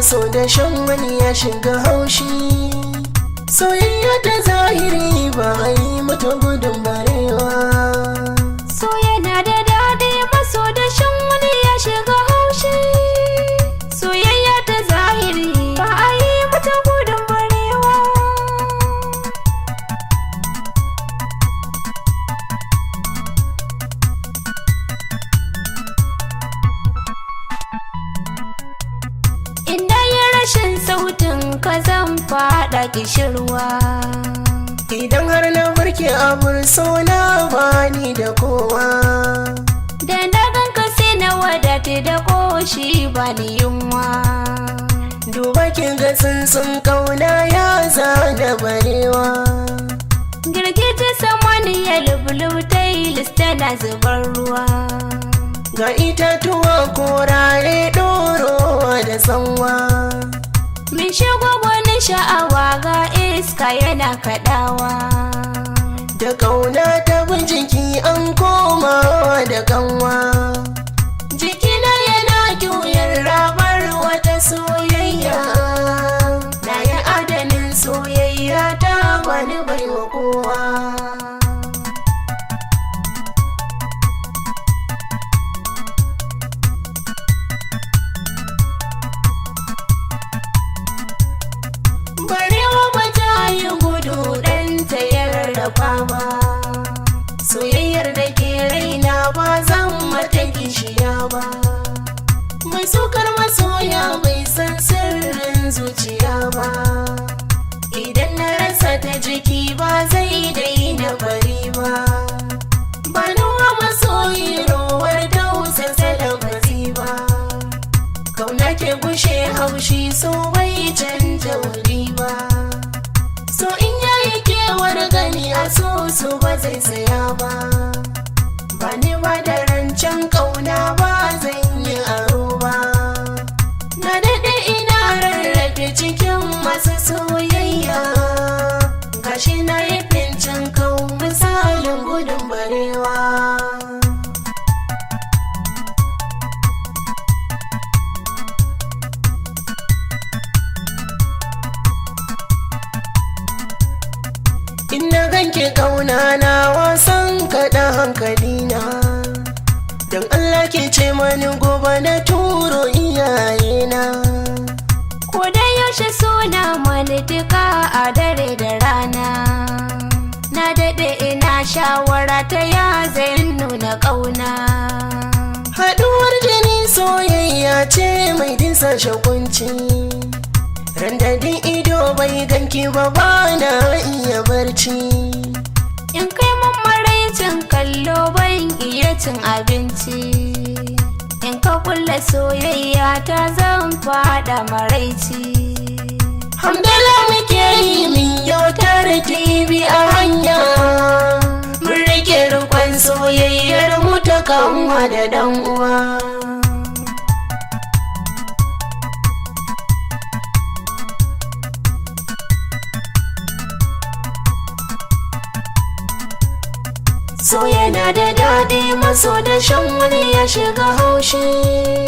Maso da shan wani ya shiga haushi. Soyayya ta zahiri ba a yi mata gudun barewa. So yana da daɗi, maso da shan wani ya shiga haushi. Soyayya ta zahiri ba a yi mata gudun barewa. Inda yi rashin sautin ka, zan faɗa kishirwa. Idan har na barke abur sona, bani da kowa. Da na ganka sai na wadata da koshi, ba ni yunwa. Duba kin ga tsuntsun kauna ya zana barewa. Girgije samaniya lubulub tailis tana zubar ruwa. Ga itatuwa koraye ɗorowa da tsanwa. Min shigo wani sha'awa, ga iska yana kaɗawa. Da kauna ta bin jiki an komawa da kanwa. Jikina yana juyar rabar wata soyayya. Na yi adanin soyayya ta, bani baiwa kowa. Barewa ba ta yi gudu ɗanta ya rarrafa ba. Soyayyar da ke raina ba zan mata kishiya ba. Mai sukar masoya bai san sirrin zuciya ba. Idan na rasa ta, jiki ba zai daina bari ba. Ba nuwa masoyi rowar tausasa lafazi ba. Kauna ke gushe haushi, so bai canja wuri ba. So in yayi kewar gani a so, so ba zai saya ba. Ba ni ba da rancen kauna, ba zan yi aro ba. Na daɗe ina rarrafe cikin masu soyayya. Gashi na yi fincin kau misalin gudun barewa. In na ganke kauna na wasan kaɗa hankalina. Don Allah ke ce mani gobe na turo iyayena. Ko da yaushe suna mani duka a dare da rana. Na daɗe ina shawara ta ya zai nuna ƙauna. Haɗuwar jini soyayya ce mai dinsa shakunci. Randadin ido bai ganki ba, ba na iya barci. In kai mun maraicin kallo, ban iya cin abinci. In ka kulle soyayya ta, zan fada maraici. Hamdala muke yi min yau tare TV a hanya. Mun rike rikon soyayyar mu ta kanwa da dan uwa. So yana da daɗi, maso da shan wani ya shiga haushi.